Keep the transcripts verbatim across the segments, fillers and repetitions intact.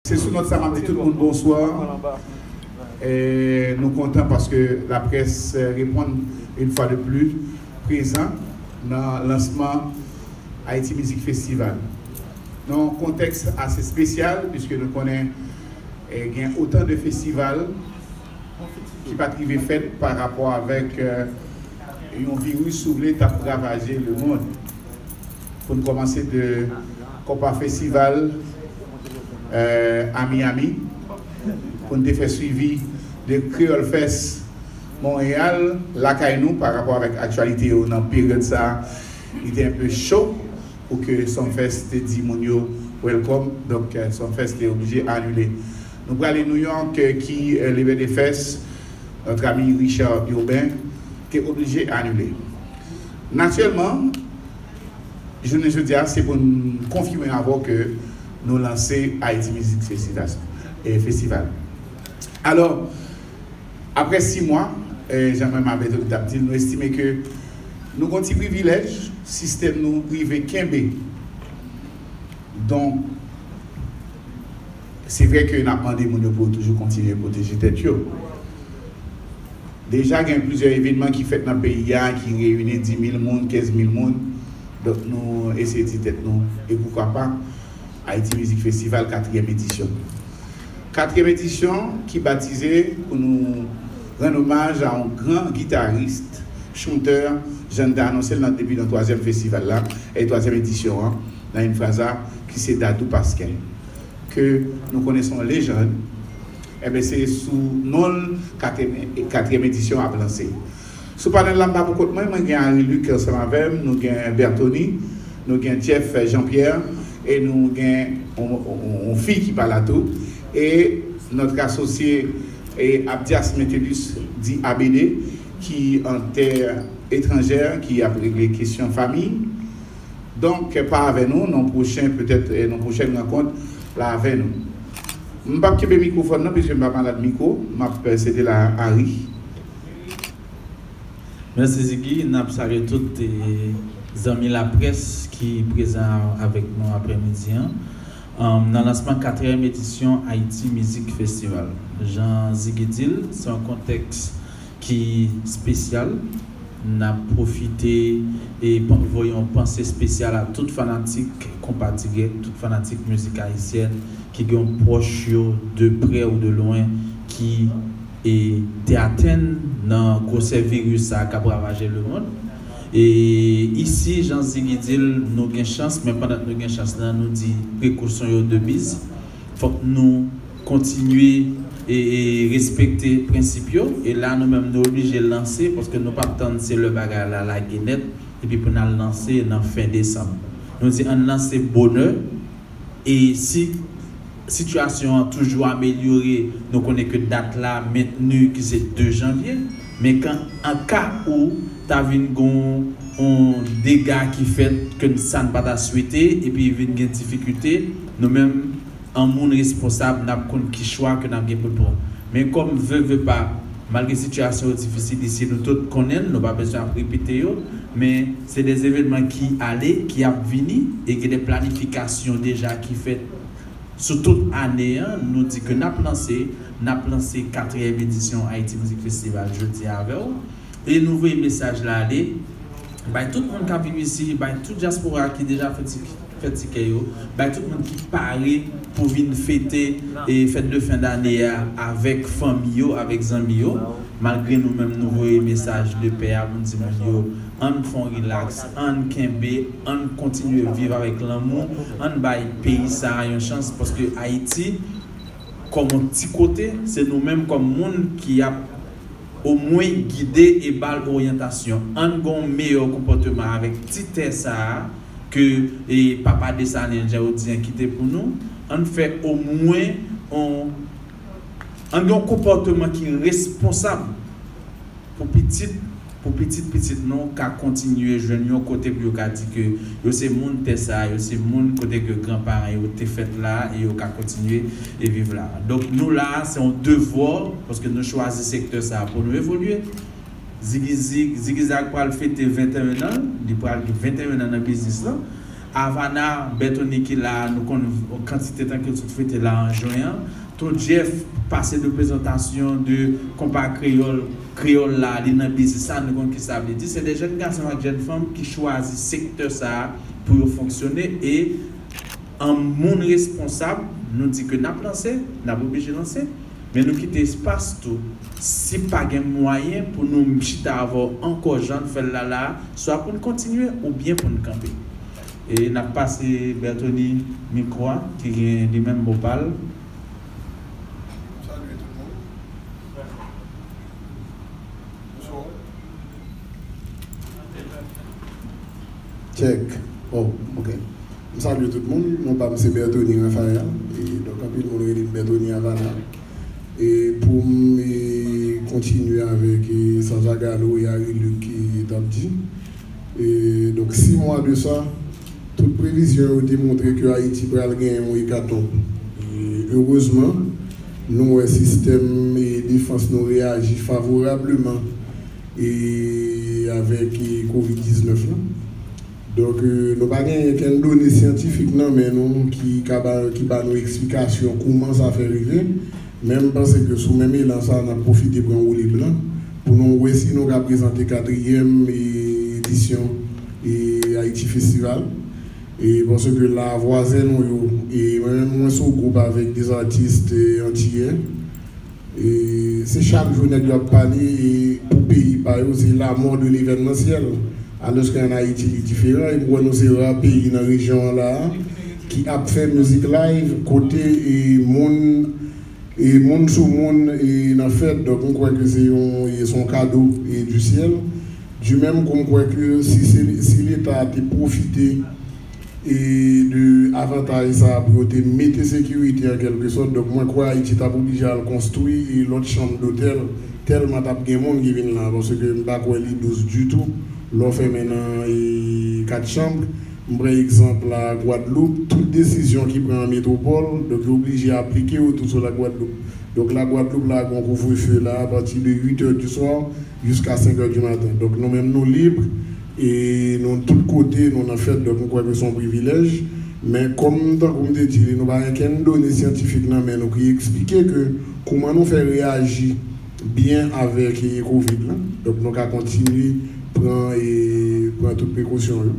Se sou nòt sa m ap di tout moun bonswa. E nou kontan paske laprès reponn une fois de plus prezan nan lansman Haiti Music Festival. Nan yon kontèks ase espesyal, piske nou konnen e gen otan de festival ki pa t rive fèt pa rapò avèk e, yon viris, si w vle, t ap ravaje lemonn. Pou n kòmanse de Copa Festival e, a Miami, pou n te fè swivi de Creole Fest Montréal, lakay nou, pa rapò avèk aktyalite yo nan peryòd sa a, li te enpe cho pou ke Sumfest te di moun yo welcome, donk e, Sumfest te oblije anile. Nou prale New York e, ki e, Liberty Fest, notre ami Richard Urbain, te oblije anile. Natirèlman, jounen jodi a, se pou n konfime avè w ke nou lanse Haiti Music Festival. E, Festival. Alò, apre sis mwa, e, jan mwen m avè tout ap di, nou estime ke nou gon ti privilèj, sistèm nou rive kenbe. Donk, se vre ke n ap mande moun yo pou yo toujou kontinye pwoteje tèt yo. Deja gen plizyè evènman ki fèt nan peyi a ki reyini dis mil moun, kenz mil moun. Donk, nou eseye di tèt nou, e poukwa pa, Haiti Music Festival katriyèm edisyon. Katriyèm edisyon ki batize pou nou rann omaj a yon gran gitaris, chantè, jan n te anonse l nan debi nan twazyèm festival la, e twazyèm edisyon an, nan Infraza, ki se Dadou Pasquin, ke nou konnen se yon lejann. Enben, se sou non l katriyèm, katriyèm edisyon ap lanse. Sou panèl la, m pa pou kont mwen, mwen gen Harry Luc ansanm avè m, nou gen Berthony, nou gen Jeff Jean-Pierre, e nou gen yon, yon, yon fi ki pa la tou, e notre associé e Abdias Metellus, di A B D, ki an tè etranjè, ki ap regle kesyon fanmi. Donk, pa avè nou, nan pwochen, petèt, e nan pwochèn rankont, la avè nou. M p ap kenbe mikwofòn nan, piske m pa malad mikwo, m ap sede la a Harry. Mèsi Ziggy, n ap salye tout e, zanmi laprès ki prezan avèk nou aprèmidi an. Anm, nan lansman katriyèm edisyon Haiti Music Festival. Jan Ziggy di l, se yon kontèks ki espesyal. N ap pwofite e pan- voye yon panse espesyal a tout fanatik konpa tirèk, tout fanatik mizik ayisyèn ki gen yon pwòch yo de prè ou de lwen ki e te atenn nan gwosè viris sa a k ap ravaje lemonn. E isi, jan Ziggy di l, nou gen chans, men pandan nou gen chans lan, nou di prekosyon yo de miz. Fòk nou kontinye e, e respekte prensip yo. E la, nou menm, nou oblije lanse, paske nou p ap tann se lè bagay la lage nèt, epi pou n al lanse nan fen desanm. Nou di ann lanse bonè, e si sitiyasyon an toujou amelyore, nou konnen ke dat la mentni ki se de janvye, men kan an ka ou ta vin gon yon dega ki fèt ke sa n pa ta swete, epi vin gen difikilte, nou menm, an moun responsab, n ap konn ki chwa ke n ap gen pou n pran. Men kòm ve, ve pa, malgre sitiyasyon yo difisil isi, nou tout konnen l, nou pa bezwen ap repete yo, men se de evènman ki ale, ki ap vini, e gen de planifikasyon deja ki fèt sou tout ane an. Nou di ke n ap lanse, n ap lanse katriyèm edisyon Haiti Music Festival jodi a avè w. E nou voye mesaj la ale, bay tout moun k ap viv isi, bay tout dyaspora ki deja fè ti, fè tikè yo, bay tout moun ki pare pou vin fete e fèt de fen dane a avèk fanmi yo, avèk zanmi yo. Malgre nou menm nou voye mesaj de pè a pou n di moun yo, ann fè yon rilaks, ann kenbe, ann kontinye viv avèk lanmou, ann bay peyi sa a yon chans, paske Ayiti, kòm yon ti kote, se nou menm kòm moun ki ap omwen gide e ba l oryantasyon. Ann gen yon meyè konpòteman avèk ti tè sa a ke e papa Desalin, jan yo di an, kite pou nou. Ann fè omwen yon, ann gen yon konpòteman ki responsab pou pitit, pou pitit pitit nou ka kontinye jwenn yon kote pou yo ka di ke yo se moun tè sa a, yo se moun kote ke granparan yo te fèt la a, e yo ka kontinye e viv la a. Donk, nou la a, se yon devwa, paske nou chwazi sektè sa a pou nou evolye. Ziggy Zig, Ziggy Zag pral fete venteyen an, li pral gen venteyen an nan biznis lan. Avana, Bertony ki la, nou konn kantite tan ke l sot fete la an jen an. Ton Jeff pase de prezantasyon de konpa kreyòl, kreyòl la, li nan biznis la, nou konn ki sa vle di. Se de jèn gason ak jèn fanm ki chwazi sektè sa a pou yo fonksyone e an moun responsab, nou di ke n ap lanse, n ap oblije lanse, men nou kite espas tou, si pa gen mwayen pou nou chita avè w ankò jan n fè l la la a, swa pou n kontinye oubyen pou n kanpe. E n ap pase Bertony mikwo a, ki gen li menm mo pa l. Salye tout moun. Bonsoir. Check. Oh, ok. M salye tout moun. Non pa m se Bertony Raphaël. E donk, anpil moun rele m Bertony Avana. E pou m, e, kontinye avèk, e, sa Zagalo e Harry Luc, e, t ap di. E donk, sis mwa de sa, tout previzyon yo te montre ke Ayiti pral gen yon ekatonb. E erezman, nou wè sistèm, e, defans nou reyaji favorableman, e, avèk, e, kovid diznèf la. Donk, e, nou pa gen okenn done syantifik nan men nou ki ka ba, ki ba nou eksplikasyon kouman sa fè rive, men m panse ke sou menm elan sa a, n ap pwofite pran woulib lan pou nou wè si nou ka prezante katriyèm, e, edisyon, e, Haïti Festival. E paske la, vwazen nou yo, e mwen menm, mwen sou gwoup avèk de atis, e, antiyè. E se chak jou nèg yo ap pale, e pou peyi pa yo, se la mort de l'événementiel. Alòske ann Ayiti, li diferan. E m kwè nou se ra peyi nan rejyon an la a ki ap fè mizik live kote, e moun, e moun sou moun, e nan fèt. Donk, m kwè ke se yon, e se yon kado, e du ciel. Du menm kou m kwè ke si se, si Leta te pwofite e de avantaj sa a pou yo te mete sekirite an kèlkesòt. Donk, mwen kwè Ayiti t ap oblije al konstwi, e lòt chanm dotèl, tèlman t ap gen moun ki vin la, paske m pa kwè li dous ditou lè w fèmen nan, e, kat chanm. M pran egzanp la Gwadloup, tout desizyon ki pran an metwopòl, donk, yo oblije aplike yo tou sou la Gwadloup. Donk, la Gwadloup la, gen yon kouvrefe la, apati de uit è di swa, jiska senk è di maten. Donk, nou menm, nou lib, e nou tout kote, nou nan fèt, donk, m kwè ke se yon privilèj. Men, kòm, tankou m te di li, nou pa gen kenn done syantifik nan men nou ki eksplike ke kouman nou fè reyaji byen avèk, e, kovid la. Donk, nou ka kontinye pran, e, pran tout prekosyon yo.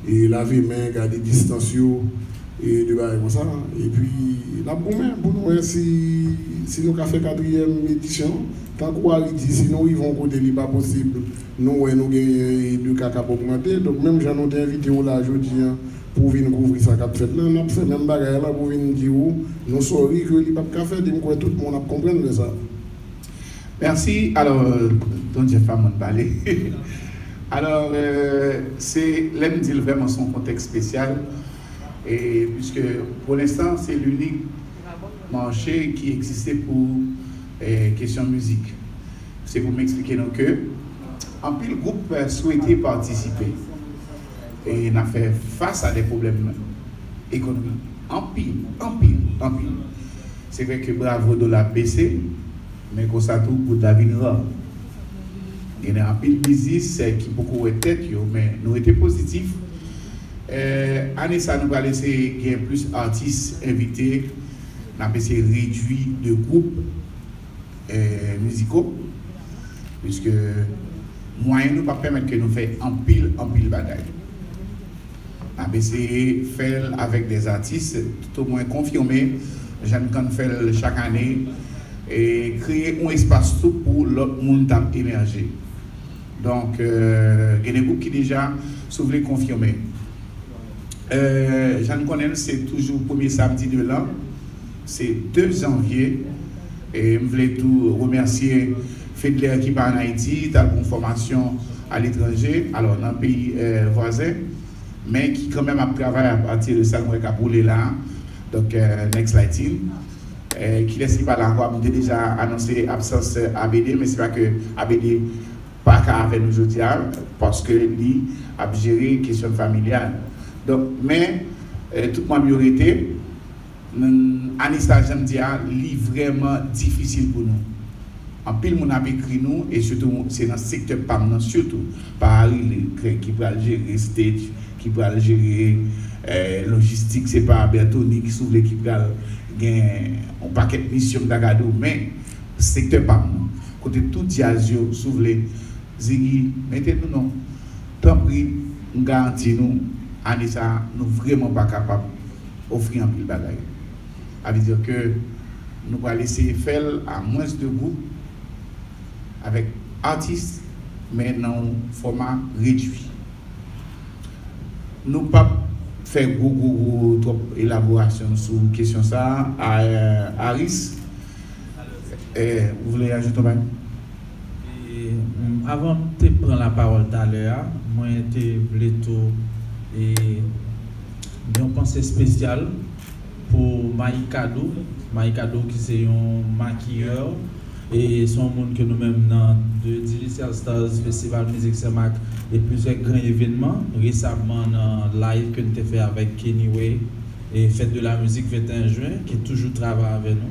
E lave men, gade distans yo, e de bagay konsa. Epi, n ap goumen pou nou wè si, si nou ka fè katriyèm edisyon. Tankou Harry di, si nou rive yon kote li pa posib, nou wè nou genyen de ka k ap ogmante. Donk, menm jan nou te envite w la jodi a pou w vin kouvri sa k ap fèt la, n ap fè menm bagay la pou vin di w nou sòri ke li p ap ka fèt. E m kwè tout moun ap konprann lè sa. Mèsi. Alò, Ton Jeff pa mwen pale. Alò, euh, se, lè m di l vrèman se yon kontèks espesyal, e puiske pou lenstan, se linik mache ki egziste pou, eh, kesyon mizik. Se pou m eksplike nou ke anpil gwoup, eh, swete patisipe. E n ap fè fas a de pwoblèm ekonomik. Anpil, anpil, anpil. Se vre ke bravo dola ap bese, men konsa tou goud la vin ra. Gen anpil biznis, eh, ki poko wè tèt yo, men nou rete pozitif. Eh, ane sa, nou pral eseye gen plis atis envite. N ap eseye redui de gwoup, eh, miziko, piske mwayen nou p ap pèmèt ke nou fè anpil, anpil bagay. N ap eseye fè l avèk de atis, toutomwen konfime, jan n konn fè l chak ane, e kreye yon espas tou pou lòt moun t ap emèje. Donk, euh, gen de gwoup ki deja, si w vle, konfime. Euh, jan n konnen l, se toujou premye samdi de lan, se de janvye. E m vle tou remèsye Fedler ki pa ann Ayiti, t al pran fòmasyon aletranje, alò nan peyi, eh, vwazen, men ki kanmenm ap travay apati de sa nou wè k ap woule la a. Donk, eh, Next Lighting. Eh, kilès ki pa la ankò? M te deja anonse absans, eh, A B D, men se pa ke A B D pa ka avè nou jodi a, paske li ap jere kesyon familyal. Donk, men, eh, tout manm yo rete. N-, ane sa, jan m di a, li vrèman difisil pou nou. Anpil moun ap ekri nou, e sitou se nan sektè pa m nan, sitou pa Harry Luc ki pral jere stage, ki pral jere, eh, lojistik, se pa Bertony ki si w vle ki pral gen yon pakèt misyon m ta ka di w, men sektè pa m nan, kote tout djaz yo, si w vle, Ziggy, mete nou non. Tanpri, m garanti nou, ane sa a, nou vrèman pa kapab ofri anpil bagay. Sa vle di ke nou pral eseye fè l a mwens de gwoup, avèk atis, men nan yon fòma redui. Nou p ap fè gwo, gwo, gwo twòp elaborasyon sou kesyon sa a, Aris. Eh, ou vle ajoute yon bagay? E, m, avan m te pran lapawòl talè a, mwen te vle tou, e, yon panse espesyal pou Maïkado. Maïkado ki se yon makiyè, e se yon moun ke nou menm nan de Digicel Stars Festival Mizik Senmak e plizyè gran evènman. Resaman nan live ke n te fè avèk Kenny Way e Fête de la Musique venteyen jen, ki toujou travay avè nou,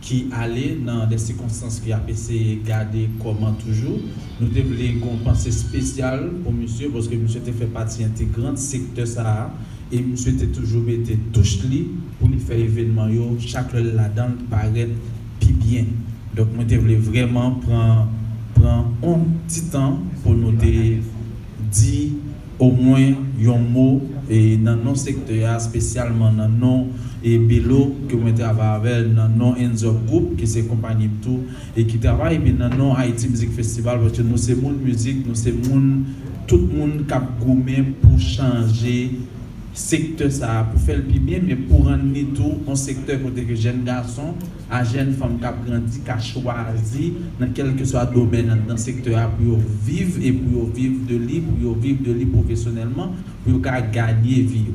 ki ale nan de sikonstans ki ap eseye gade kòman toujou. Nou te vle gen yon panse espesyal pou misye, paske misye te fè pati entegrant sektè sa a, e misye te toujou mete touch li pou li fè evènman yo, chak lè l ladan l parèt pi byen. Donk, mwen te vle vrèman pran, pran yon ti tan pou nou te di omwen yon mo, e nan non sektè a, espesyalman nan non, e Belo, ke mwen travay avè l, nan non Enzo Group, ki se konpayi m tou, e ki travay, epi nan non Ayiti Mizik Festival, paske nou se moun mizik, nou se moun, tout moun k ap goumen pou chanje sektè sa a, pou fè l pi byen, men pou rann li tou yon sektè kote ke jèn gason a jèn fanm k ap grandi ka chwazi nan kèlkeswa domèn anndan sektè a pou yo viv, e pou yo viv de li, pou yo viv de li pwofesyonèlman, pou yo ka ganye vi yo.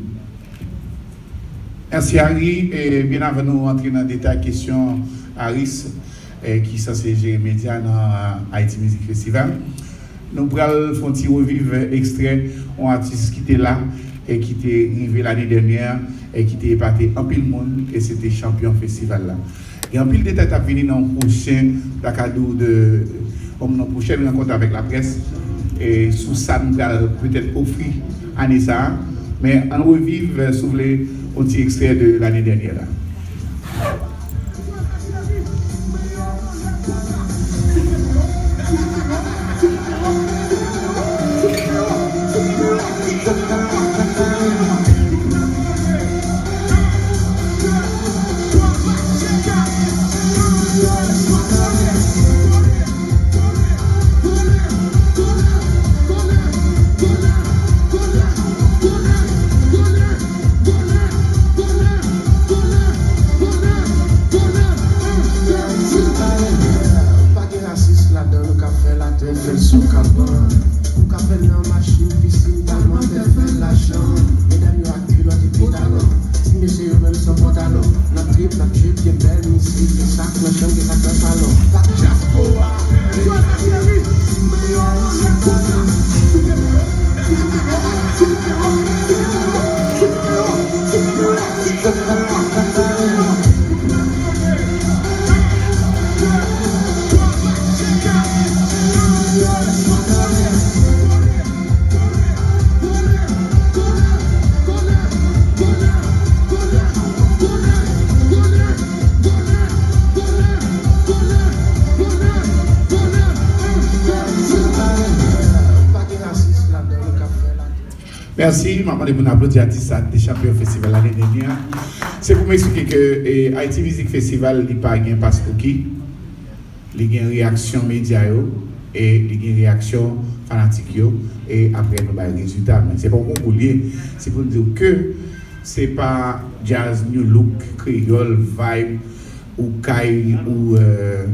Mèsi, Harry. E byen avan nou antre nan detay kesyon Aris, eh, ki sanse jere medya nan Haiti Music Festival, nou pral fè yon ti reviv ekstrè yon atis ki te la e ki te rive lane dènyè e ki te epate anpil moun, e se te chanpyon festival la. Gen anpil detay k ap vini nan yon pwochen, ta ka di w, de, nan yon pwochèn rankont avèk laprès, e sou sa nou pral petèt ofri ane sa a. Men ann reviv, si w vle, yon ti ekstrè de lane dènyè la. Pa gen rasis ladan, nou ka fè l atè, fè l sou kaban. Nou ka fè l nan machin, pisin, palmantè, fè l lajan. Medam yo ak kilòt epi talon. Ti mesye yo menm san pantalon. N ap trip, n ap trip, gen bèl mizik, gen sa k nan chanm, gen sa k nan salon. Sa k dyaspora. Jodi a, cheri, men yo, lè konsa. Pa gen rasis ladan, nou ka fè l atè. Mèsi, m ap mande pou n aplodi atis sa k te chanpyon festival lane dènyè a. Se pou m eksplike ke, e, Haiti Music Festival, li pa gen paspouki. Li gen reyaksyon medya yo, e li gen reyaksyon fanatik yo, e apre nou bay rezilta. Men se pa yon konkou l ye. Se pou n di w ke se pa djaz, new look, kreyòl, vibe, ou kay, ou, eh,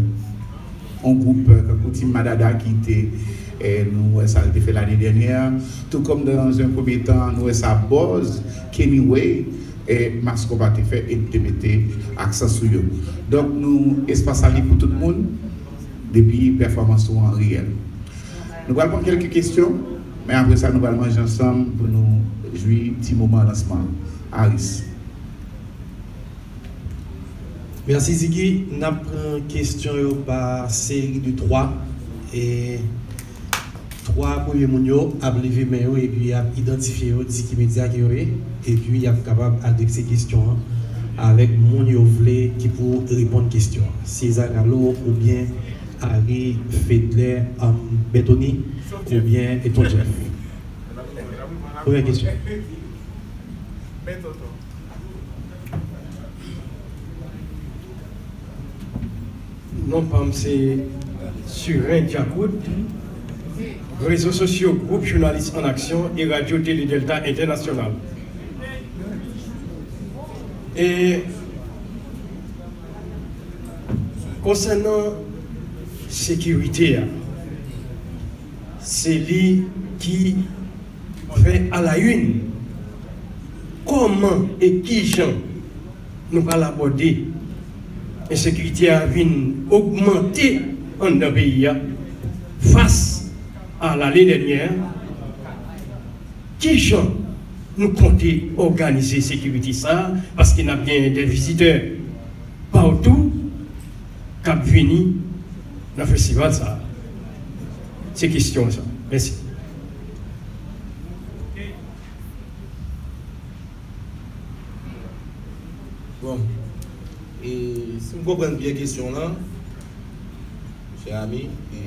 yon gwoup, eh, tankou Team Madada ki te, eh, nou wè sa l te fè lane dènyè. Tou kòm dans un premier temps, nou wè sa Buzz, Kenny Way, e Mass Combat te fè e te mete aksan sou yo. Donk, nou, espas la lib pou tout moun, depi pèfòmans ou an reyèl. Nou pral pran kèlke kesyon, men apre sa, nou pral manje ansanm pou nou jwi ti moman lansman an. Aris. Mèsi, Ziggy. N ap pran kesyon yo pa seri de twa. E Twa premye moun yo ap leve men yo epi y ap idantifye yo, di ki medya ke yo ye, epi y ap kapab adrese kesyon an avèk moun yo vle ki pou reponn kesyon an. César Gallo oubyen Harry Fedler, um, Bertoni oubyen Eton Jeff. Premyè kesyon. Non pa m se Surin Djakout, rezo sosyo, gwoup Jounalis an Aksyon e Radyo Tele Delta Entènasyonal. E konsènan sekirite a, se li ki fè a la une. Kòman e kijan nou pral abòde ensekirite a vin ogmante anndan peyi a fas a lane dènyè a? Kijan nou konte òganize sekirite sa a? Paske n ap gen de vizitè patou k ap vini nan festival sa a. Se kesyon sa. Mèsi. Bon, e si m konprann byen kesyon w lan, chè ami, e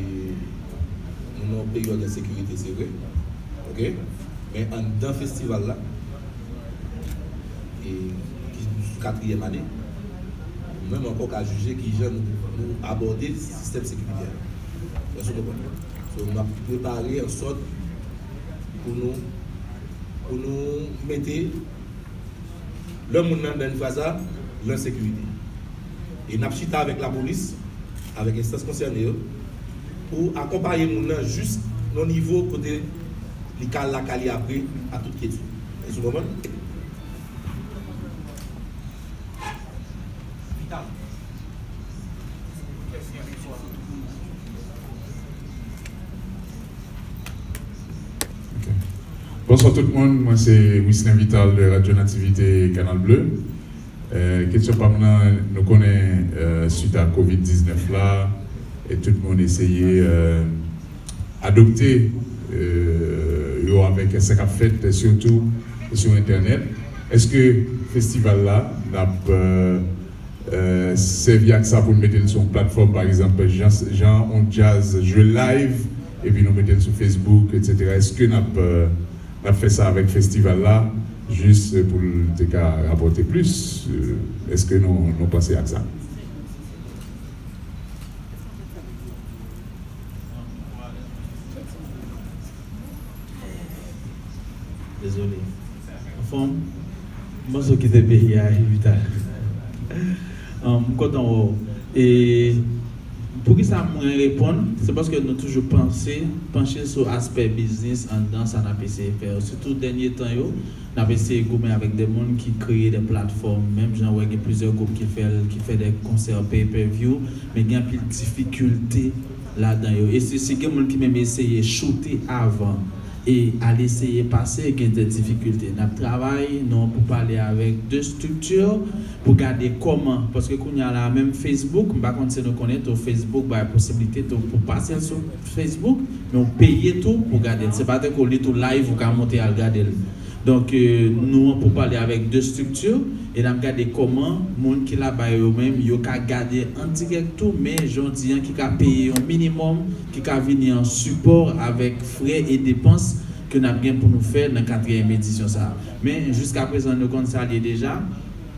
nou nan yon peryòd ensekirite, se vre, oke, men anndan festival la, e ki sou katriyèm ane, ou menm ankò ka jije kijan nou, nou abòde sistèm sekirite a. Èske w konprann? So, n ap prepare ansòt pou nou, pou nou mete lè moun nan anndan enfraz la, l an sekirite. E n ap chita avèk lapolis, avèk enstans konsène yo, pou akonpaye moun nan jis nan nivo kote li ka al lakay li apre a tout kyetid. Èske w konprann? Ok. Bonswa tout moun, mwen se Wislin Vital de Radio Nativité Canal Bleu. Eh, kesyon pa m nan, nou konnen, eh, suit a kovid diznèf la, e tout moun eseye, eh, adopte, eh, yo avèk sa k ap fèt, sitou sou entènèt. Èske festival la, n ap, eh, eh, sèvi ak sa pou n mete l sou yon platfòm, pa egzanp, jan, jan yon djaz jwe live, epi nou mete l sou Facebook, etsetera? Èske n ap, eh, n ap fè sa avèk festival la, jis pou l te ka rapòte plis? Eh, èske nou, nou panse ak sa? Dezole. Anfòm? M panse w kite peyi a, Vital. Um, m kontan wè w. E poukisa mwen reponn? Se paske nou toujou panse, panche sou aspè biznis anndan sa n ap eseye fè yo. Sitou dènye tan yo, n ap eseye goumen avèk de moun ki kreye de platfòm, menm jan w wè gen plizyè gwoup ki fè l, ki fè de konsè pay per view, men gen anpil difikilte ladan yo. E si, si gen moun ki menm eseye choute avan e al eseye pase, gen de difikilte. N ap travay, nou an pou pale avèk de estrikti pou gade kòman, paske kounye a la, menm Facebook, m pa konn si nou konnen tou, Facebook bay posiblite tou pou pase l sou Facebook, men w peye tou pou gade l. Se pa tankou li tou live, ou ka monte al gade l. Donk, eh, nou an pou pale avèk de estrikti e n ap gade kòman moun ki laba yo menm, yo ka gade an dirèk tou, men jan w di an, ki ka peye yon minimòm, ki ka vini an sipò avèk frè e depans ke n ap gen pou nou fè nan katriyèm edisyon sa a. Men, jiska prezan, nou konn sa l ye deja.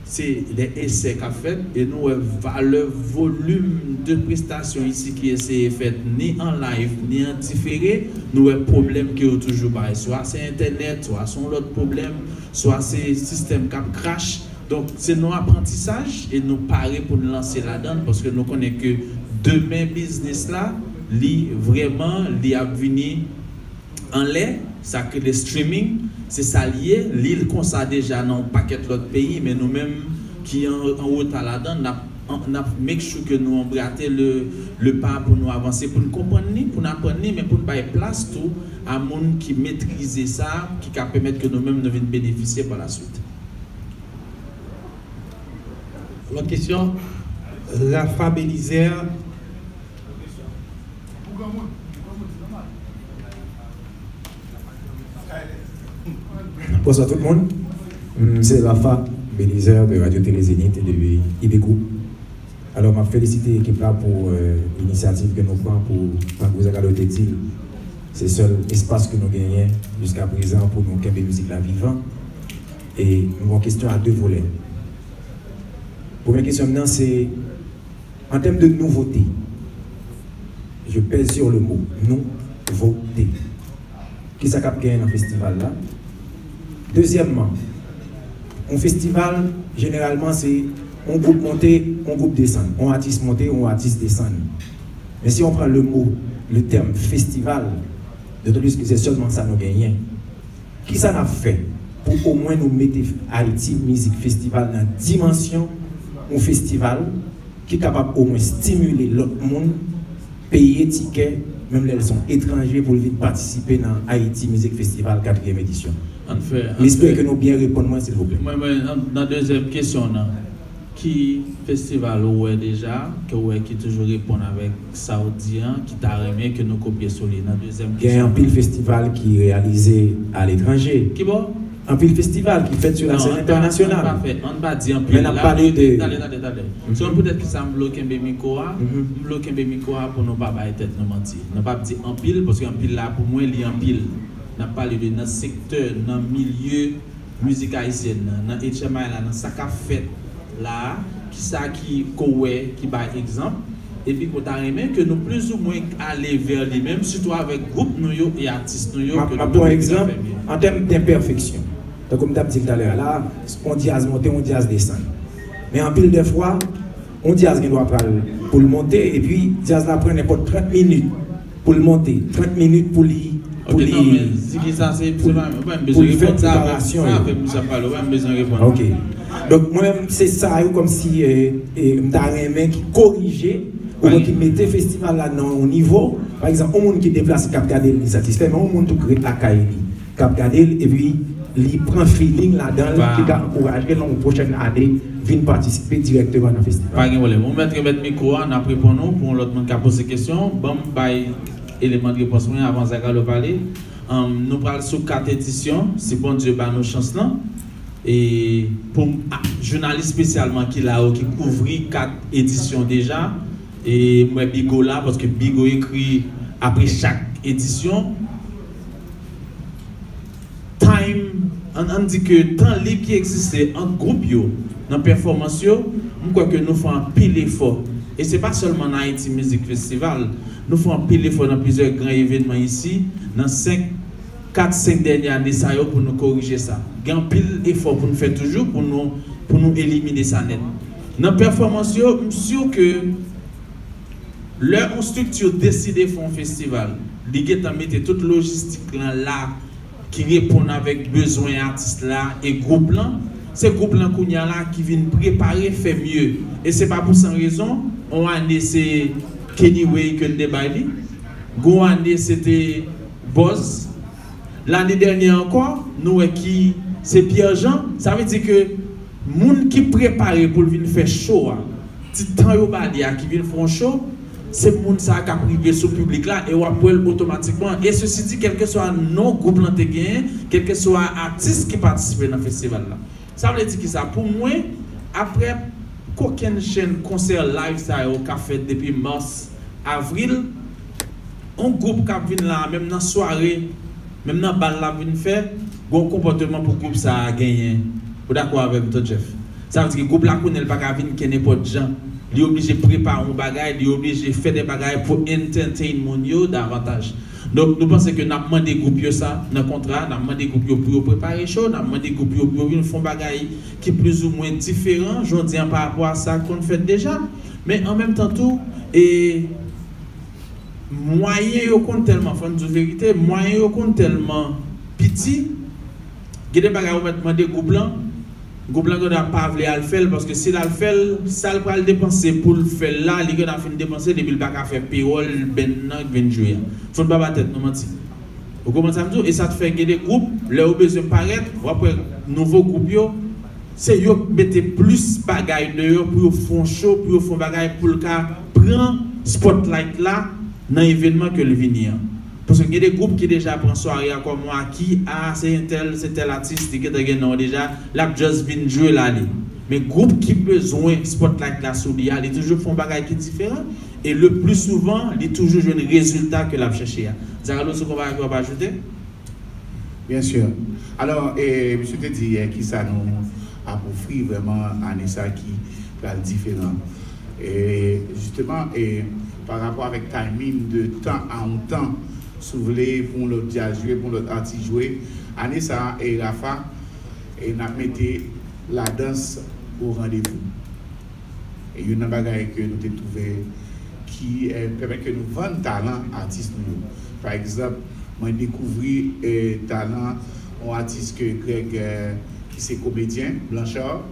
Se de esè k ap fèt e nou wè valè volim de prestasyon isi ki eseye fèt ni an live ni an difere, nou wè pwoblèm ke yo toujou bay. Swa se entènèt, swa se yon lòt pwoblèm, swa se sistèm k ap crash. Donk, se yon aprantisaj e nou pare pou n lanse ladan l paske nou konnen ke demen biznis la, li vrèman, li ap vini anlè, sa k rele streaming, se sa l ye, li konsa deja nan yon pakèt lòt peyi, men nou menm ki an, an reta ladan, n ap, an, n ap make sure ke nou anbrate le, le pa pou nou avanse, pou n konprann li, pou n aprann li, men pou n bay plas tou a moun ki metrize sa, ki ka pèmèt ke nou menm nou vin benefisye pa la suite. Lòt kesyon, Rafa Belizaire. Pou granmoun, pou granmoun, se nòmal. Bonswa tout moun. M se Lafa Belizaire de Radio Télé Zénith e de I B Group. Alò, m ap felisite ekip la pou, euh, inisyativ ke nou pran pou Tankou Zagalo te di l, se sèl espas ke nou genyen jiska prezan pou nou kenbe mizik la vivan. E m gen yon kesyon a de volè. Premye kesyon m nan se, an tèm de nouvote, je pèse sur le mot, nouvote. Kisa k ap genyen nan festival la? Dezyèmman, yon festival, jeneralman, se yon gwoup monte, yon gwoup desann. Yon atis monte, yon atis desann. Men si on pran le mo, le tèm festival, dotan plis ke se sèlman sa nou genyen, kisa n ap fè pou omwen nou mete Haiti Music Festival nan dimansyon yon festival ki kapab omwen stimile lòt moun peye tikè, menm lè l se yon etranje, pou l vin patisipe nan Haiti Music Festival katriyèm edisyon? Ann fè, ann M espere fè. Ke nou byen reponn mwen, silvouplè. Mwen, mwen, nan, nan dezyèm kesyon w nan, ki festival ou wè deja, ke w wè ki toujou reponn avèk sa w di an, ki ta renmen ke nou kopye sou li? Nan dezyèm kesyon. Gen anpil festival ki reyalize aletranje. Ki bò? Anpil festival ki fèt sou la sèn entènasyonal. Non, ann pa, ann pa fè, ann pa di anpil. Men n ap pale de. Tande, tande, tande. Se yon poutèt ki sa m vle w kenbe mikwo a. M vle w kenbe mikwo a pou nou pa bay tèt nou manti. Nou p ap di anpil, paske anpil la, pou mwen, li anpil. N ap pale de nan sektè, nan milye mizik ayisyèn nan, nan H M I la, nan sa k ap fèt la a, kisa ki, ke w wè ki bay egzanp, epi ke w ta renmen ke nou plizoumwen ale vè li menm, sitou avèk gwoup nou yo e atis nou yo, ke nou kontinye fè byen. M ap ba w egzanp, an tèm de pèfeksyon. Tankou m t ap di l talè a la, yon djaz monte, yon djaz desann. Men anpil de fwa, yon djaz gen dwa pral pou l monte, epi djaz la pran nenpòt trant minit pou l monte, trant minit pou li, pou li, pou, pou l fè preparasyon yo. Ok. Donk, mwen menm, se sa yo kòmsi, eh, eh, m ta renmen ki korije, oubyen ki mete festival la nan yon nivo. Pa egzanp, yon moun ki deplase k ap gade l, li satisfè, men yon moun tou ki ret lakay li, k ap gade l, epi li pran feeling ladan l, ki ka ankouraje l nan yon pwochèn ane vin patisipe dirèkteman nan festival. Pa gen pwoblèm. Ou mèt remèt mikwo a, n ap reponn ou pou yon lòt moun ka poze kesyon. Ban m bay eleman de repons mwen avan Zagalo pale. Anm, nou pral sou kat edisyon, si Bondye ba nou chans lan. E pou m, a, jounalis espesyalman ki la yo, ki kouvri kat edisyon deja, e m wè Bigo la, paske Bigo ekri apre chak edisyon. Time, ann, ann di ke tan lib ki egziste ant gwoup yo nan pèfòmans yo, m kwè ke nou fè anpil efò. E se pa sèlman nan Haiti Music Festival, nou fè anpil efò nan plizyè gran evènman isi, nan senk, kat, senk dènye ane sa yo pou nou korije sa. Gen anpil efò pou nou fè toujou pou nou, pou nou elimine sa nèt. Nan pèfòmans yo, m si ke lè yon estrikti deside fè yon festival, li gentan mete tout lojistik lan la ki reponn avèk bezwen atis la e gwoup lan, se gwoup lan kounye a la ki vin prepare fè mye. E se pa pou san rezon, yon ane se Kenny Way ke l te bay li, gon ane se te Buzz, lane dènyè ankò, nou wè ki se Pierre Jean. Sa vle di ke moun ki prepare pou l vin fè cho a, ti tan yo ba li a ki vin fè yon cho, se moun sa a k ap rive sou piblik la e w ap wè l otomatikman. E sesi di, kèlkeswa non gwoup lan te genyen, kèlkeswa atis ki patisipe nan festival la. Sa vle di kisa? Pou mwen, apre kokennchenn konsè live sa yo k ap fèt depi mas, avril, yon gwoup k ap vin la, menm nan sware, menm nan bal l ap vin fè, gon konpòteman pou gwoup sa a genyen. Ou dakò avè m, Ton Jeff? Sa vle di ke gwoup la konnen l pa ka vin kenenpòt jan. Li oblije prepare yon bagay, li oblije fè de bagay pou entertain moun yo davantaj. Donk, nou panse ke n ap mande gwoup yo sa nan kontra, n ap mande gwoup yo pou yo prepare cho, n ap mande gwoup yo pou yo vin fè yon bagay ki plizoumwen diferan, jodi a, pa rapò a sa k konn fèt deja. Men an menm tan tou, e, mwayen yo konn tèlman, fò n di w verite, mwayen yo konn tèlman piti, gen de bagay ou mèt mande gwoup lan, gwoup lan gen dwa pa vle al fè l, paske si l al fè l, sa l pral depanse pou l fè l la, li gen dwa fin depanse depi l pa ka fè pewòl band nan k vin jwe a. Fò n pa ba tèt nou manti. Ou konprann sa m di w? E sa t fè gen de gwoup, lè yo bezwen parèt, w ap wè nouvo gwoup yo, se yo k mete plis bagay deyò pou yo fè yon cho, pou yo fè yon bagay pou l ka pran spotlight la nan evènman ke l vini an. Paske gen de gwoup ki deja pran sware a kòm yon aki, a, se entèl, se tèl atis, li gentan gen non deja, l ap just vin jwe l ale. Men gwoup ki bezwen spotlight la sou li a, li toujou fè yon bagay ki diferan, e le pli souvan, li toujou jwenn rezilta ke l ap chèche a. Zagalo, se yon bagay ke w ap ajoute? Byen si. Alò, e, misye te di yè kisa nou ap ofri vrèman ane sa ki pral diferan. E, jisteman, e, pa rapò avèk timing de tan a yon tan, si w vle, pou yon lòt djaz jwe, pou yon lòt atis jwe, ane sa, e, Rafa, e, n ap mete ladans o randevou. E youn nan bagay ke nou te twouve ki eh, pèmèt ke nou vann talan atis nou yo. Pa egzanp, mwen dekouvri eh, talan yon atis ke Greg eh, ki se komedyen, Blanchard,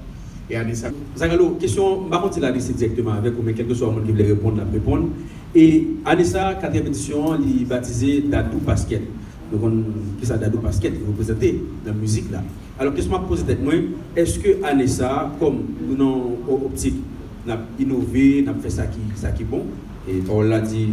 e ane sa. Zagalo, kesyon, m pa konn si l adrese dirèkteman avèk ou, men kèlkeswa moun ki vle reponn, l ap reponn. E ane sa, katriyèm edisyon an, li batize Dadou Basket. Nou konn kisa Dadou Basket reprezante nan mizik la. Alò, kesyon m ap poze tèt mwen, èske ane sa a, kòm nou nan yon optik, n ap inove, n ap fè sa ki, sa ki bon, e pawòl la di,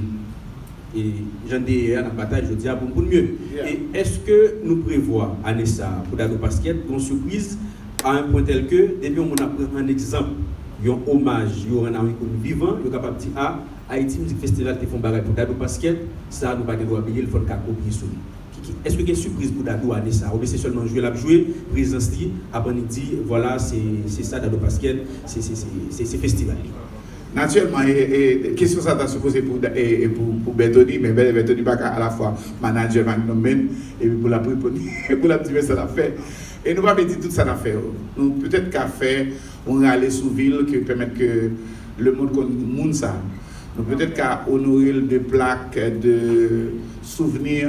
e jan n te ye a, n ap batay jodi a pou n, pou n mye. E èske nou prevwa ane sa a, pou Dadou Basket, yon sipriz, a yon pwen tèl ke, depi yon moun ap pran an egzanp, yon omaj yo rann a yon ikòn vivan, yo kapab di, a, Ayiti Mizik Festival te fè yon bagay pou Dadou Basket, sa a nou pa gen dwa bliye l, fò n ka kopye sou li. Ki, ki, èske gen sipriz pou Dadou ane sa a? Oubyen se sèlman jwe l ap jwe, prezans li ap annik di, vwala, se, se sa Dadou Basket, se, se, se, se, se festival li? Natirèlman, e, e, kesyon sa a ta sipoze pou, e, e pou, pou Bertony, men Ber- Bertony pa ka alafwa manadjè Magnum Man, epi pou l ap reponn, pou l ap di men sa l ap fè. E nou pa vle di tout sa n ap fè yo. Nou petèt ka fè yon rale sou vil ke pèmèt ke lemonn konn moun sa. Nou petèt ka onore l de plak, de souvni.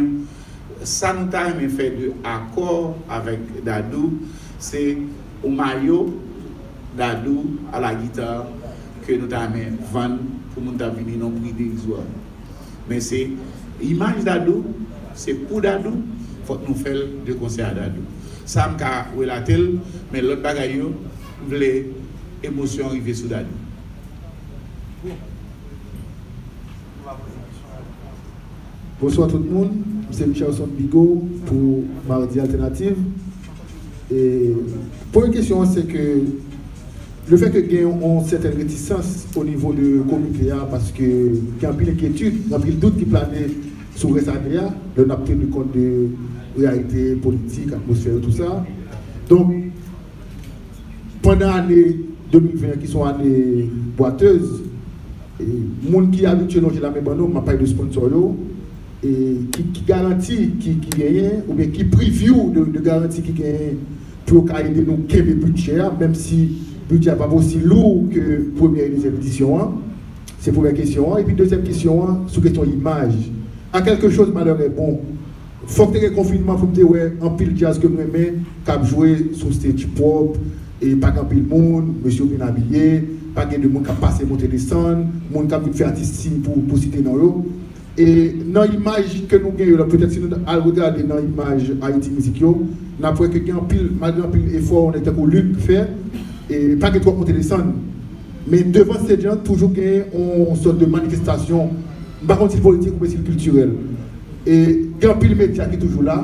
Sa nou ta renmen fè de akò avèk Dadou, se yon mayo Dadou a la guitare ke nou ta renmen vann pou moun ta vini nan yon pri derizwa. Men se imaj Dadou, se pou Dadou, fòk nou fè l de konsè a Dadou. Sa m ka relate l, men lòt bagay yo, m vle emosyon rive sou Dadou. Bonswa tout moun, m se Richardson Bigot pou Mardi Alternative. E premye kesyon an se ke lefètke gen yon sètèn retisans o nivo de komite a paske gen anpil enkyetid, gen anpil dout ki plane sou rès ane a, lè n ap teni kont de reyalite politik, atmosfè yo, tou sa. Donk, pandan ane de mil ven an ki se yon ane bwatèz, e, moun ki abitye lonje lamen ban nou, m ap pale de sponsò yo, e, ki, ki garanti ki, ki genyen, oubyen ki preview de, de garanti ki genyen pou yo ka ede nou kenbe bidjè a, menm si bidjè a p ap osi lou ke premyè e dezyèm edisyon an. Se premyè kesyon an. Epi dezyèm kesyon an, sou kesyon imaj. À quelque chose malheur est bon. Fòk te gen konfinman pou m te wè anpil djaz ke m renmen k ap jwe sou stage pwòp, e pa gen anpil moun, mesye yo byen abiye, pa gen de moun k ap pase monte desann, moun k ap vin fè atis siy pou, pou site non yo. E nan imaj ke nou gen yo la, petèt si nou al regade nan imaj Ayiti Mizik yo, n ap wè ke gen anpil, malgre anpil efò nèg tankou Luc fè, e pa gen twòp monte desann. Men devan stage lan, toujou gen yon sòt de manifestasyon, m pa konn si l politik oubyen si l kiltirèl. E gen anpil medya ki toujou la,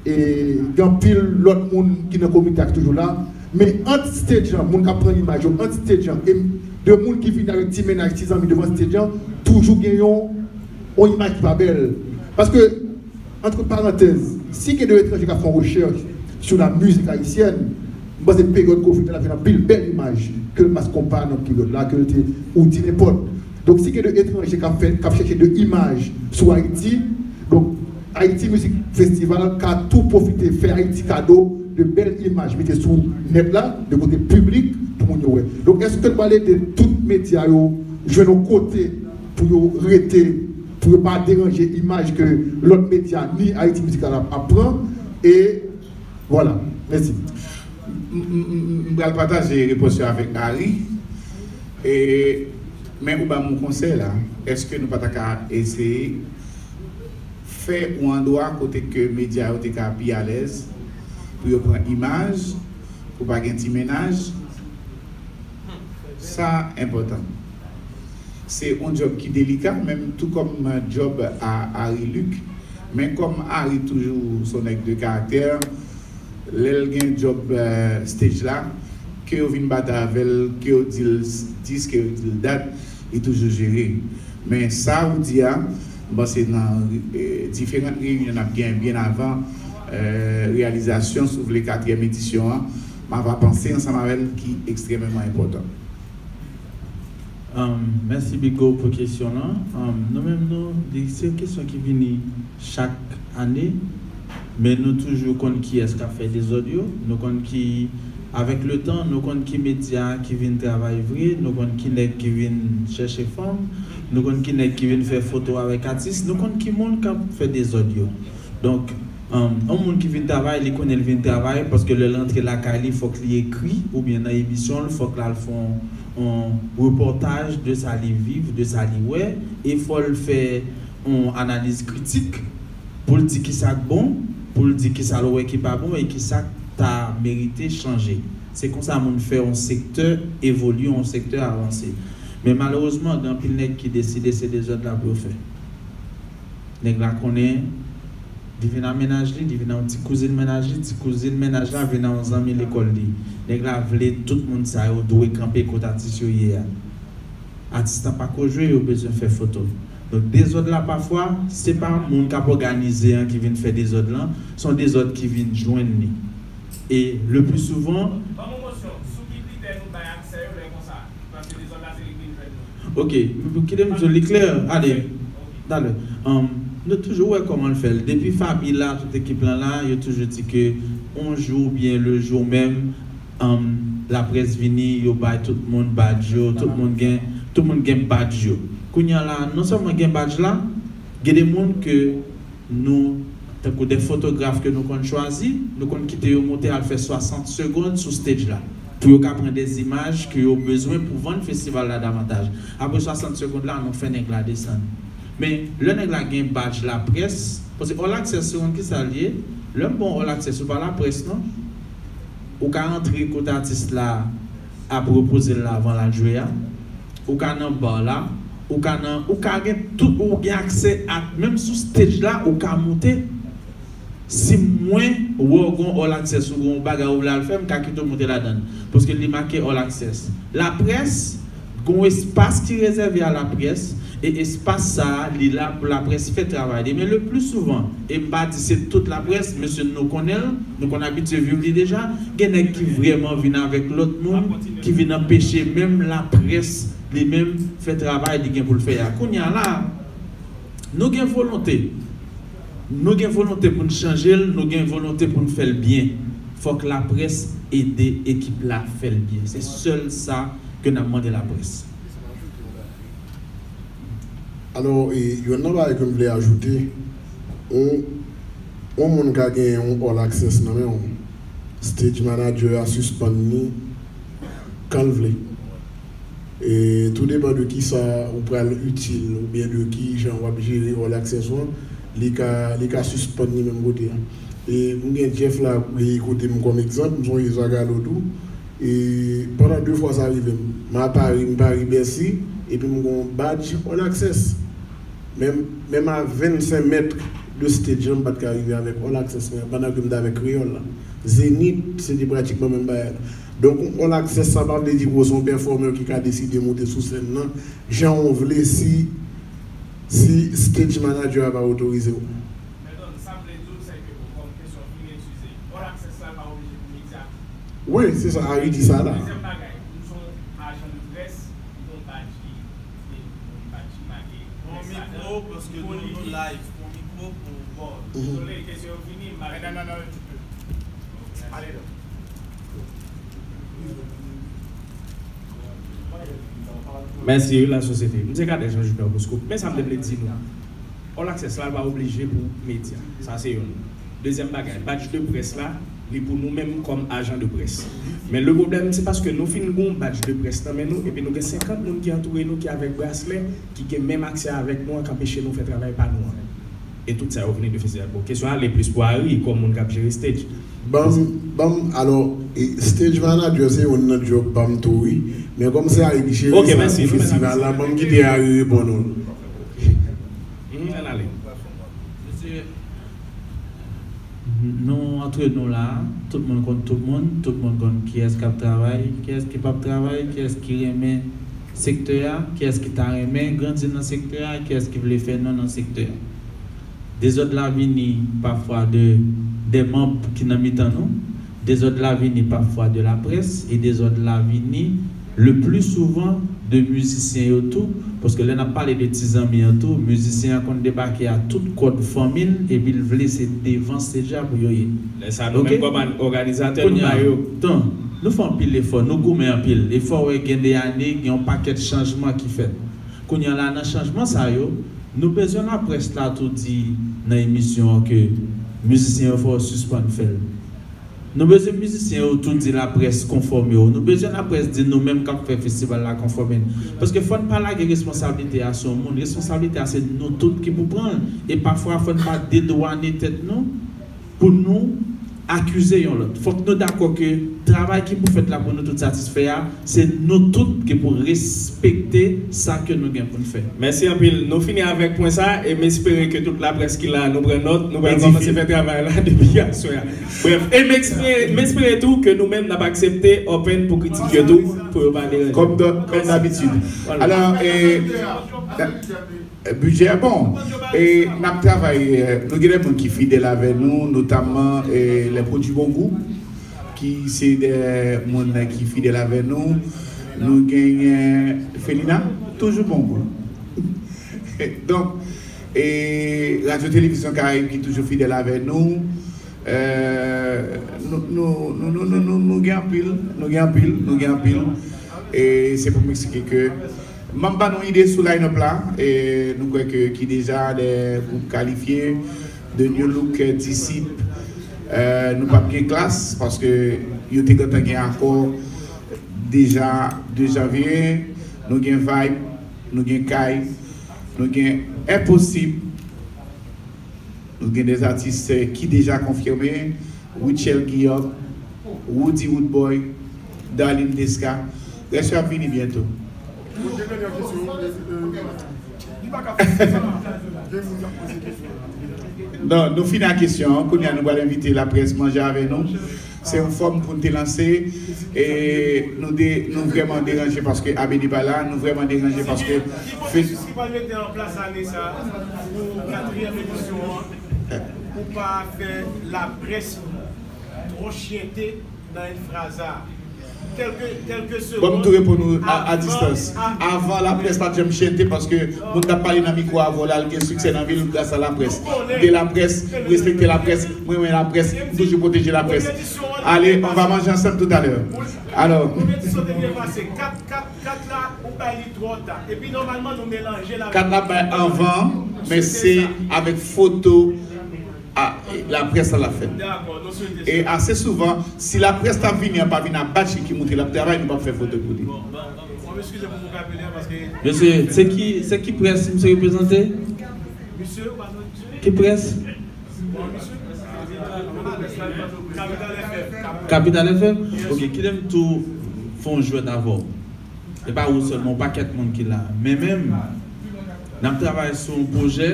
e gen anpil lòt moun ki nan komite a ki toujou la, men ant stage lan, moun k ap pran imaj yo, ant stage lan, e de moun ki vini avèk ti mennaj, ti zanmi devan stage lan, toujou gen yon, yon imaj ki pa bèl. Paske, entre parenthèses, si gen de etranje k ap fè yon rechèch sou la mizik ayisyèn, m panse peryòd kovid la, l ap jwenn anpil bèl imaj ke Mass Konpa nan peryòd la, ke l te, ou di nenpòt. Donk, si gen de etranje k ap fè, k ap chèche de imaj sou Ayiti, donk, Ayiti Mizik Festival ka tou pwofite fè Ayiti kado de bèl imaj mete sou nèt la, de kote piblik, pou moun yo wè. Donk, èske n pral ede tout medya yo jwenn yon kote pou yo rete, pou yo pa deranje imaj ke lòt medya ni Ayiti Mizik la ap pran? E vwala. Mèsi. M pral pataje repons yo avèk Harry. E, men ou ban m yon konsèy la. Èske nou pa ta ka eseye fè yon andwa kote ke medya yo te ka pi alèz pou yo pran imaj, pou pa gen ti mennaj? Sa enpòtan. Se yon djòb ki delika, menm tou kòm djòb a Harry Luc. Men kòm Harry toujou se yon nèg de karaktè, lè l gen djòb stage la, ke yo vin batay avè l, ke yo di l dis, ke yo di l dat, li toujou jere. Men sa ou di a, m panse nan diferan reyinyon n ap gen byen avan reyalizasyon, si w vle, katriyèm edisyon an, m ava panse ansanm avè l ki ekstrèmeman enpòtan. Mèsi Bigo pou kesyon lan. Nou menm nou, se yon kesyon ki vini chak ane, men nou toujou konn kiyès k ap fè dezòd yo. Nou konn ki, avèk letan, nou konn ki medya ki vin travay vre, nou konn ki nèg ki vin chèche fanm, nou konn ki nèg ki vin fè foto avèk atis, nou konn ki moun k ap fè dezòd yo. Donk, yon moun ki vin travay, li konnen l vin travay, paske lè l rantre lakay li, fòk li ekri, oubyen nan emisyon l, fòk l al fè yon repòtaj de sa li viv, de sa li wè, e fò l fè yon analiz kritik pou l di kisa k bon, pou l di kisa l wè ki pa bon e kisa k ta merite chanje. Se konsa moun fè yon sektè evolye, yon sektè avanse. Men malerezman, gen anpil nèg ki deside se dezòd la pou yo fè. Nèg la konnen li vin a mennaj li, li vin a yon ti kouzin mennaj li, ti kouzin mennaj la vin a yon zanmi lekòl li. Nèg la vle tout moun sa yo dwe kanpe kote atis yo ye a. Atis lan pa ko jwe, yo bezwen fè foto. Donk dezòd la pafwa, se pa moun k ap òganize an ki vin fè dezòd lan, se yon dezòd ki vin jwenn li. E le pli souvan, Ban m yon kosyon, sou ki kritè nou bay aksè yo lè konsa? Paske dezòd la se li k vin jwenn nou. Ok, kite m di w li klè, ale, talè. Nou toujou wè kòman l fè l. Depi Faby la, tout ekip lan la, yo toujou di ke yon jou oubyen le jou menm, laprès vini, yo bay tout moun badj yo, tout moun gen, tout moun gen badj yo. Kounye a la, non sèlman gen badj la, gen de moun ke nou, tankou de fotograf ke nou konn chwazi, nou konn kite yo monte al fè swasant segonn sou stage la, pou yo ka pran de zimaj ke yo bezwen pou vann festival la davantaj. Apre swasant segonn la, nou fè nèg la desann. Men, lè nèg la gen badj laprès, paske All Access, se konn kisa l ye, lè m ba w All Access, ou pa laprès non. Ou ka rantre kote atis la ap repoze l la avan l al jwe a. Ou ka nan bar la, ou ka nan, ou ka gen tout, ou gen aksè a, menm sou stage la, ou ka moute. Si mwen wè w gen yon All Access ou gen yon bagay ou vle al fè, m ka kite w moute ladan l. Paske li make All Access. Laprès, gen yon espas ki rezève a laprès, e espas sa a, li la pou laprès fè travay li. Men le pli souvan, e m pa di se tout laprès, mesye nou konnen l, nou konn abitye viv li deja, gen nèg ki vrèman vin avèk lòt moun, ki vin anpeche menm laprès li menm fè travay li gen pou l fè a. Kounye a la, nou gen volonte. Nou gen volonte pou n chanje l, nou gen volonte pou n fè l byen. Fòk laprès ede ekip la fè l byen. Se sèl sa ke n ap mande laprès. Alò, e, youn nan bagay ke m vle ajoute, yon, yon moun ka gen yon All Access nan men w, stage manager a sispann li kan l vle. E tou depann de kisa ou pral itil oubyen de kijan w ap jere All Access ou an, li ka, li ka sispann li menm kote a. E m gen Jeff la kote m kòm egzanp, m sonje Zagalo tou. E pandan de fwa sa rive m. M a Paris, m Paris Bercy, epi m gen yon badj All Access. Menm, menm a vennsenk mèt de stage lan, m pa t ka rive avèk All Access mwen, pandan ke m t avèk Kreyòl la. Zenith, se te pratikman menm bagay la. Donk, yon All Access, sa pa vle di ke w se yon pèfòmè ki ka deside monte sou sèn nan, jan w vle, si, si stage manager a pa otorize w. Wi, se sa, Harry di sa la. Mèsi wi lasosyete. M se Kadè Jean Junior Bosco. Men sa m te vle di nou. All Access la pa oblije pou medya. Sa se youn. Dezyèm bagay, badj de près la, li pou nou menm kòm ajan de près. Men le pwoblèm, se paske nou fin gen yon badj de près nan men nou, epi nou gen senkant moun ki antoure nou, ki avèk braslè, ki gen menm aksè avèk nou an, k anpeche nou fè travay pa nou an. E tout sa yo vini de festival. Bon, kesyon an ale plis pou Harry, kòm moun k ap jere stage. Ban m, ban m, alò, e, stage manager se youn nan job pa m tou, wi. Men kòm se Harry ki jere sa pou festival la, ban m kite Harry reponn ou. Nou antre nou la, tout moun konn tout moun, tout moun konn kiyès k ap travay, kiyès ki p ap travay, kiyès ki renmen sektè a, kiyès ki ta renmen grandi nan sektè a, kiyès ki vle fè non nan sektè a. Dezòd la vini pafwa de, de manm ki nan mitan nou, dezòd la vini pafwa de laprès, e dezòd la vini le plus souvent de mizisyen yo tou, paske lè n ap pale de ti zanmi an tou, mizisyen an konn debake a tout kòd fanmi l, epi l vle se devan stage la pou yo ye. Lè sa nou menm kòm òganizatè nou ba yo. Tan, nou fè anpil efò, nou goumen anpil, e fò w wè gen de ane, gen yon pakèt chanjman ki fèt. Kounye a la, nan chanjman sa yo, nou bezwen laprès la tou di nan emisyon an ke mizisyen yo fò yo sispann fè l. Nou bezwen mizisyen yo tou di laprès konfòme yo. Nou bezwen laprès di nou menm k ap fè festival la konfòme n. Paske fò n pa lage responsablite a sou yon moun. Responsablite a se nou tout ki pou pran l. E pafwa fò n pa dedwane tèt nou pou nou akize yon lòt. Fòk nou dakò ke travay ki pou fèt la pou nou tout satisfè a, se nou tout ki pou respekte sa ke nou gen pou n fè. Mèsi anpil. Nou fini avèk pwen sa e m espere ke tout laprès ki la nou pran nòt. Nou pral kòmanse fè travay la depi aswè a. Brèf, e m espere, m espere tou ke nou menm n ap aksepte open pou kritik yo tou, pou yo pa deranje. Kòm dòt, kòm dabitid. Alò, e, bidjè, bon, e, n ap travay, e, nou gen de moun ki fidèl avè nou, notamman, e, lè pwodui Bongou, ki se de moun ki fidèl avè nou. Nou genyen Felina, toujou Bongou. Donk, e, Radyo Televizyon Karayib ki toujou fidèl avè nou. E, nou, nou, nou, nou, nou, nou, nou gen anpil, nou gen anpil, nou gen anpil. E se pou m eksplike ke m ap ba nou ide sou line-up la, e nou kwè ke ki deja de gwoup kalifye, The New Look, Disip, e, nou p ap gen Klass, paske yo te gentan gen akò deja de janvye, nou gen Vibe, nou gen Kay, nou gen Enposib, nou gen de atis, e, ki deja konfime, Rutshelle Guillaume, Roody Roodboy, Darline Desca. Rès yo ap vini byento. Non, nou fini ak kesyon an. Kounye a, nou pral envite laprès manje avè nou. Se yon fòm pou n te lanse. E nou de, nou vrèman deranje paske Abedi pa la. Nou vrèman deranje paske. Ki pwosesi ki pral mete an plas ane sa a pou katriyèm edisyon an, pou pa fè laprès twò chyente nan enfraza a? Kèlke, kèlke segonn. Bon, m tou reponn ou a, a distans. Avan, laprès pa t janm chyente paske moun t ap pale nan mikwo avè w la, l gen siksè nan vil ou gras a laprès. M te laprès, m respekte laprès, m renmen laprès, m toujou pwoteje laprès. Ale, on va manger ensemble tout à l'heure. Alò. Konpetisyon te byen pase. Kat, kat, kat la, ou bay li twò ta. Epi nòmalman, nou melanje l avèk. Kat la bay anvan, men se avèk foto. A, laprès la l ap fèt. E ase souvan, si laprès t ap vini an pa vin a batch li ki montre l ap travay, nou p ap fè foto pou li. Mesye, se ki, se ki près misye reprezante? Ki près? Kapital F M? Ok, kite m tou fè yon jwèt avè w. E pa ou sèlman, yon pakèt moun ki la. Men menm, n ap travay sou yon pwojè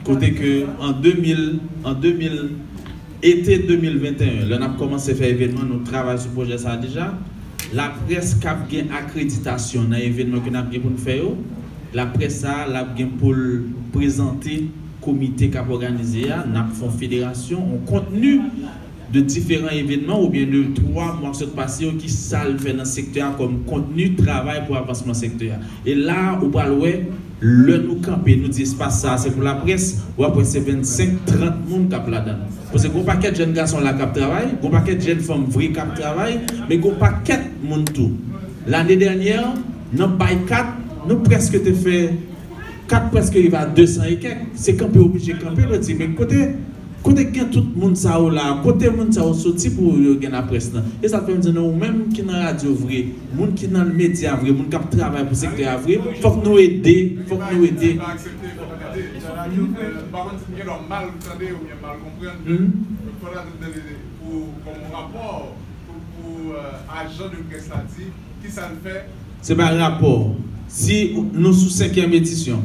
kote ke an de mil, an de mil, ete de mil venteyen, lè n ap kòmanse fè evènman, nou travay sou pwojè sa a deja. Laprès k ap gen akreditasyon nan evènman ke n ap gen pou n fè yo, laprès sa a, l ap gen pou l prezante komite k ap òganize a, n ap fè yon federasyon, yon kontni de diferan evènman oubyen de twa mwa k sot pase yo, ki sa l fè nan sektè a kòm kontni travay pou avansman sektè a. E la a, ou pral wè, lè nou kanpe, nou di espas sa a se pou laprès, w ap wè se vennsenk, trant moun k ap ladan l. Paske gen yon pakèt jèn gason la k ap travay, gen yon pakèt jèn fanm vre k ap travay, men gen yon pakèt moun tou. Lane dènyè, nan bay kat, nou prèske te fè kat prèske rive a de san e kèk. Se kanpe oblije kanpe, nou di, men kote, kote gen tout moun sa yo la? Kote moun sa yo soti pou yo gen laprès lan? E sa k fè m di nou, ou menm ki nan radyo vre, moun ki nan medya vre, moun k ap travay pou sektè a vre, fòk nou ede, fòk nou ede. Hmm? Rapò pou, pou euh, ajan de près la di ki sa l fè. Se pa rapò. Si nou sou senkyèm edisyon,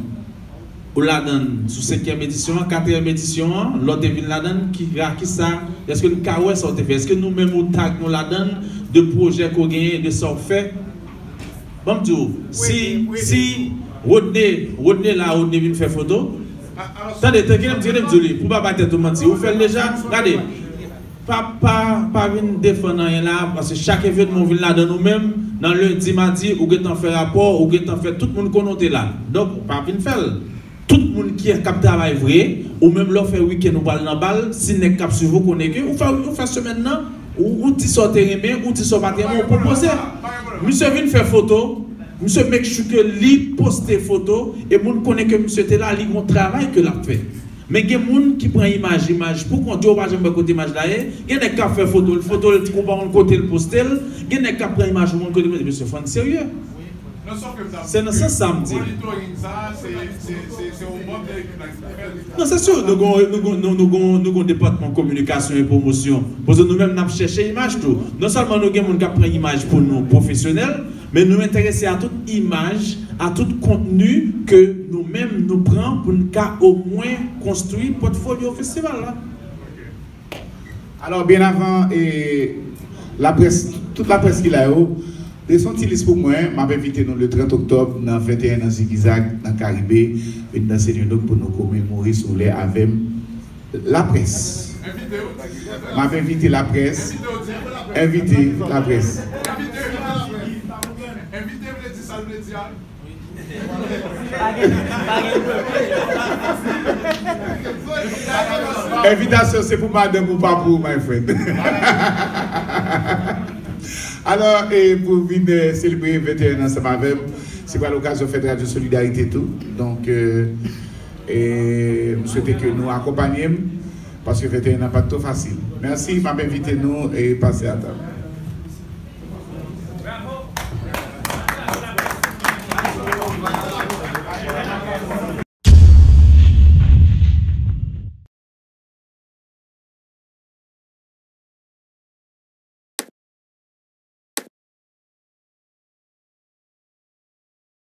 ou ladann sou senkyèm edisyon an, katriyèm edisyon an, lè w te vin ladann, ki, ki sa, èske n ka wè sa w te fè? Èske nou menm ou tag nou ladann de pwojè ke w genyen, de sa w fè? Ban m di w, si, si Rodney, Rodney la, Rodney vin fè foto. Tande, tande, kite m di, kite m di w li, pou pa bay tèt ou manti. Ou fè l deja, gade. Pa, pa, pa vin defann anyen la, paske chak evènman ou vin ladann ou menm, nan lendi, madi, ou gentan fè rapò, ou gentan fè tout moun konnen w te la. Donk, pa vin fè l. Tout moun ki, k ap travay vre, ou menm lè w fè wikenn ou pral nan bal, si nèg k ap swiv ou konnen ke ou fè, ou fè semèn nan, ou, ou di sa w te renmen, ou di sa w pa t renmen, ou pwopoze. Misye vin fè foto, misye make sure ke li poste foto, e moun konnen ke misye te la, li gon travay ke l ap fè. Men gen moun ki pran imaj, imaj pou kont yo, ou pa janm wè kote imaj la ye. Gen nèg k ap fè foto l, foto l, ou pa konn kote l poste l. Gen nèg k ap pran imaj ou, moun kote l poste l. Mesye, fò n serye. Se nan sans sa m di. Non, se si, nou gon, nou gon, nou, nou gon, nou gon depatman kominikasyon e pwomosyon. Paske nou menm n ap chèche imaj tou. Non sèlman nou gen moun k ap pran imaj pou nou pwofesyonèl, men nou enterese a tout imaj, a tout kontni ke nou menm nou pran pou n ka omwen konstwi pòtfolyo festival la. Alò, byen avan e, laprès, tout laprès ki la yo, desen yon ti lis pou mwen. M ap envite nou le trant oktòb nan venteyen an Zigizag nan Karibe, vin danse New Look pou nou komemore si w vle avè m. Laprès. M ap envite laprès. Envite laprès. Envite vle di sa l vle di a. Envitasyon se pou madanm ou, pa pou ou, my friend. Alò, e pou vin e, selebre venteyen an ansanm avè m, se pral okazyon fèt Radyo Solidarite tou. Donk, e, e, m swete ke nou akonpanye m, paske venteyen an pa t twò fasil. Mèsi, m ap envite nou e pase a tab.